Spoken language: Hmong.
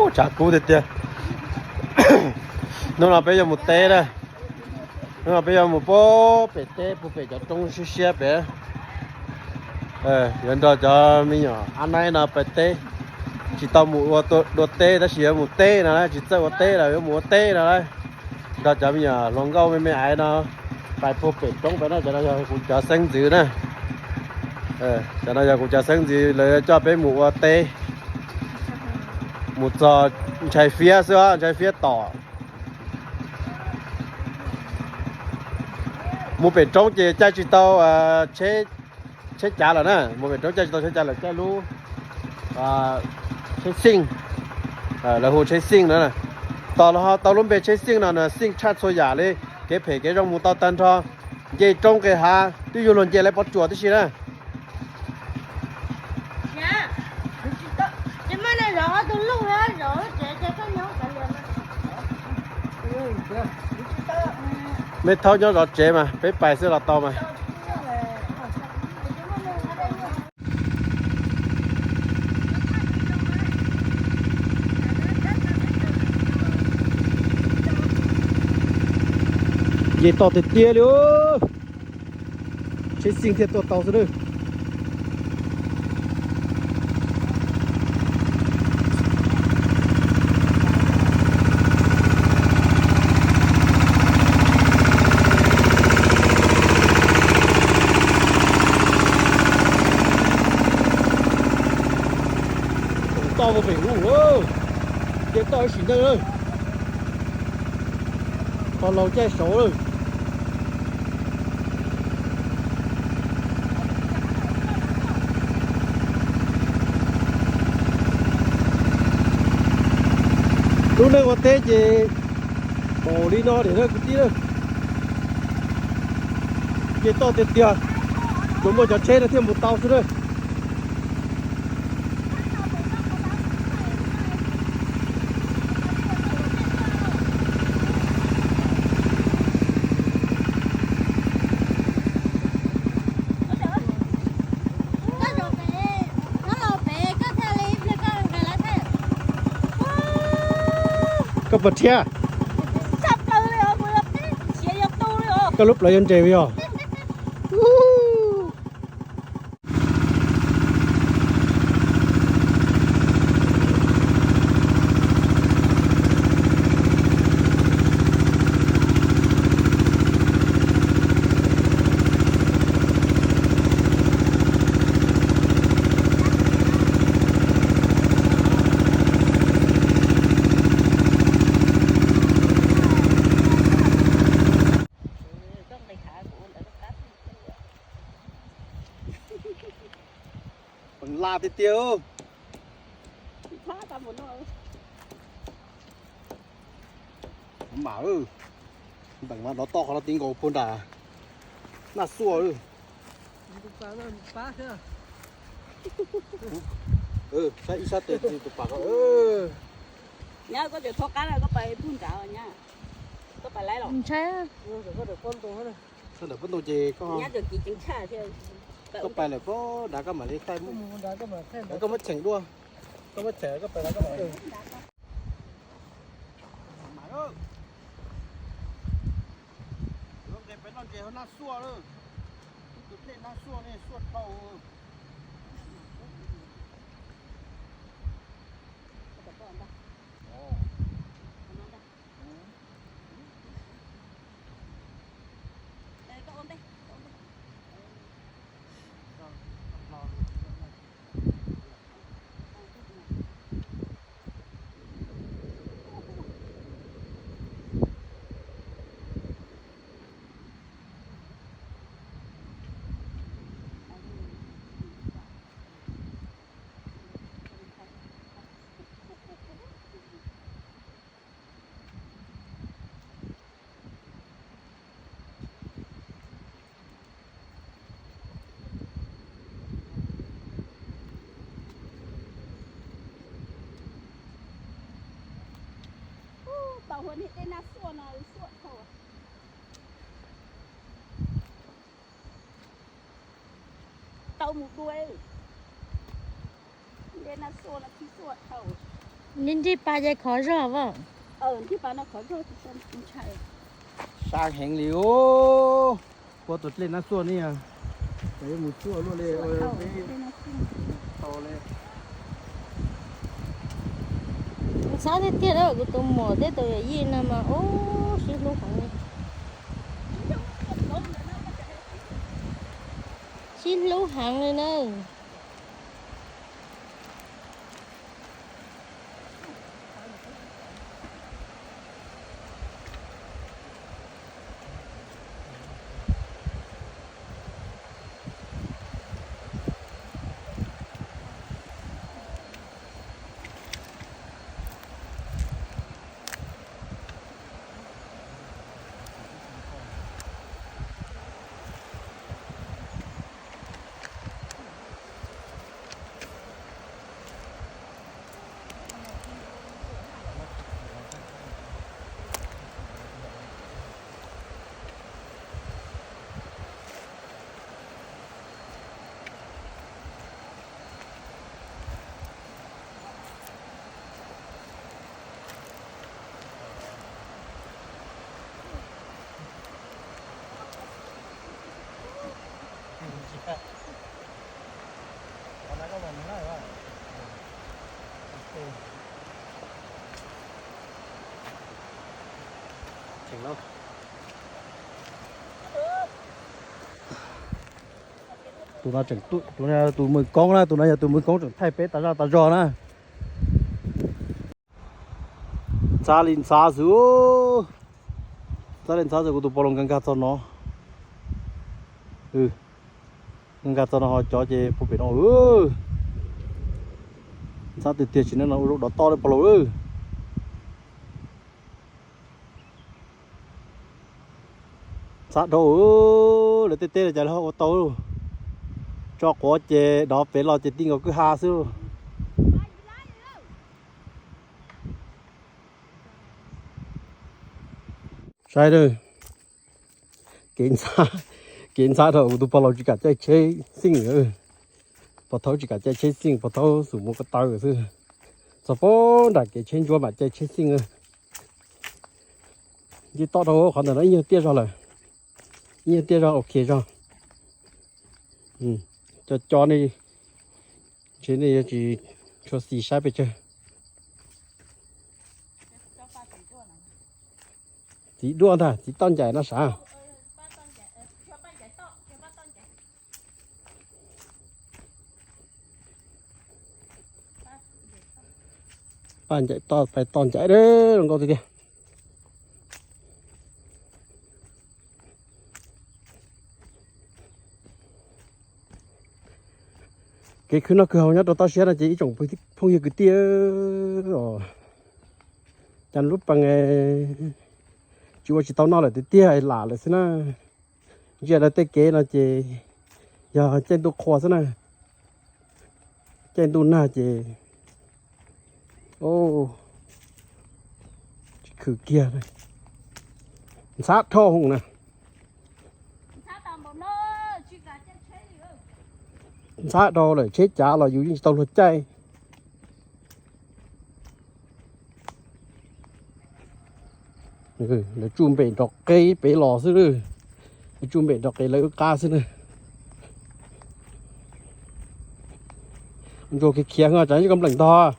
Tshav kub tiag tiag. Hnub no peb yuav mus teb na. Hnub no peb yuav mus puag pem teb, puag pem cov roob siab siab pem. Yuav nrog cov me nyuam ab naib no pais teb. Tsis tau mus ua dua teb tab sis yuav mus teb no, tsis txawj ua teb los yuav mus ua teb no. Nrog cov me nyuam hluas nkauj me me aiv no pais puag pem roob pem no. Cov no yog kuv cov xeeb ntxwv na. Cov no yog kuv cov xeeb ntxwv, lawv coj peb mus ua teb. Mus txog ntshai fiab xwb, ntshai fiab tom. Mus pem roob ces caij tsis tau tsheb cav lawm na, mus pem roob caij tsis tau tsheb cav lawm, caij lub tsheb xeej, lawv hu tsheb xeej no. Tos los ho tau lub npe tsheb xeej no, xeej tshaj txhua yam li, kev phem kev zoo mus tau tag nrho, nce roob nqes hav twb yuav luag nce lawv pov tsuas tib si na. Mej thaub nyob zov tsev mas peb pais xwb los tau mas. Nce toj tiag tiag li. Tsheb xeej thiaj tuaj tau xwb na. Toj mus pem ub, nce toj ib sim neej lawm. Qhov laus caij saud lawm. Lub neej ua teb ces npaum li no tiag na kwv tij na. Nce toj tiag tiag, tsuas muaj cov tsheb no thiaj mus tau xwb na. Koj puas rhiab? Koj lub plawv yuav nres yog? Peem laj tiag tiag. Mam, nteem mas dov toj qhov no ti nkaus puag nram Naj Xuaj. Saib ib sab tes tus pas ko. Nyab, koj tseem thov qab na, koj pais puag nrad nyab. Koj pais laib los? Ntshai. Sab ntawm pob ntoo ces koj pais lawm pob nrad koj mam li thaij. Koj muab cheem dua. Koj muab cheem koj pais. Yuav nqis pem no ces Naj Xuaj lawm. Ib tug dej Naj Xuaj ne, Xuaj dhau. Tau hua niag dej Naj Xuaj no xuaj dhau. Tau mus dua. Dej Naj Xuaj no khib xuaj dhau. Nrhij nrhij pa ces khov zog as. Sab heev li os. Puab tus dlej nab xuaj ne, yuav mus xuaj luaj li. Ntxhab tiag tiag, kuv tus muam thiab tus yawm yij no mas ub, sib hlub heev li. Sib hlub heev li na. Tus no tseem, tus no yog tus mws koob na, tus no yog tus mws koob tseem thaij peb tas zaj tas zog na. Ntxhab li ntxhab xwb, ntxhab li ntxhab xwb, kuv tus poj laug nkag nkag txog no, nkag nkag txog no ho cov ces puag pem no. Ntxhab tiag tiag, tsis ne no ua zaub dov toj li pog laus. Ntxhab dhau, lawv tej teb no cas lawv ho ua tau. Tso quav ces dov pem los ces ti nkaus kwj ha xwb. Saib, kev ntxhab, kev ntxhab dhau, kuv tus pog laus tsis kam caij tsheb xij. Pog thaub tsis kam caij tsheb xij, pog thaub xum mus ko taw xwb. Txog puag nram kev tsheb ntsuab mam caij tsheb xij. Nce toj rau qhov ntawm no ib nyuag tiaj zog lawm, ib nyuag tiaj zog, ok zog. Co co nej, ntshe nej yuav tsis tshua xis saib pes tsawg. Txiv duaj ntag, txiv toj ncaim no sav. Paj ncaim toj, paj toj ncaim zoo nkauj tiag tiag. Kev khwv noj khwv haus nyob rau toj siab no ces ib tsoom phooj ywg kwv tij, cas lub pas tsis ua tsis tau noj lawm tiag tiag, lam lawm xwb na. Ntsia lawv tej kev no ces yog caij ntuj qhua xwb na. Caij ntuj nag ces tsis khwv kiag. Ntxhab dhau na. Ntxhab dhau lawm, tsheb cav los yus yeej tsis tau luag caij. Lawv tsuj npem nrov qeb pem los xwb, lawv tsuj npem nrov qeb lawv wb qab xwb na. Ntsuag khiav khiav, tsam ib koj npleem ntog.